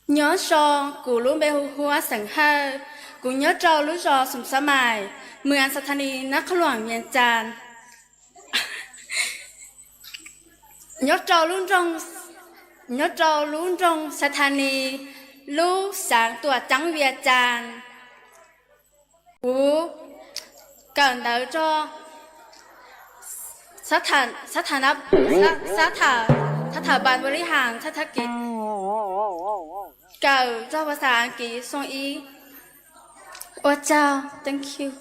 Nyob zoo, kuv lub npe hu ua Xeem Hawj, kuv nyob rau lub zos Xoom Xab Mais, mws As Xas Thas Nis, Nab Qhob Luam, Vias Cas. Nyob rau lub nroog, nyob rau lub nroog Xas Thas Nis, lub xeev Tuam Ceeb, Vias Cas. Kuv kawm ntawv rau sab tham, sab tham, sab tham, sab tham ban ua li has, sab tham kev, kawm rau phas xas Askiv xoo ib. Ua tsaug, thank you.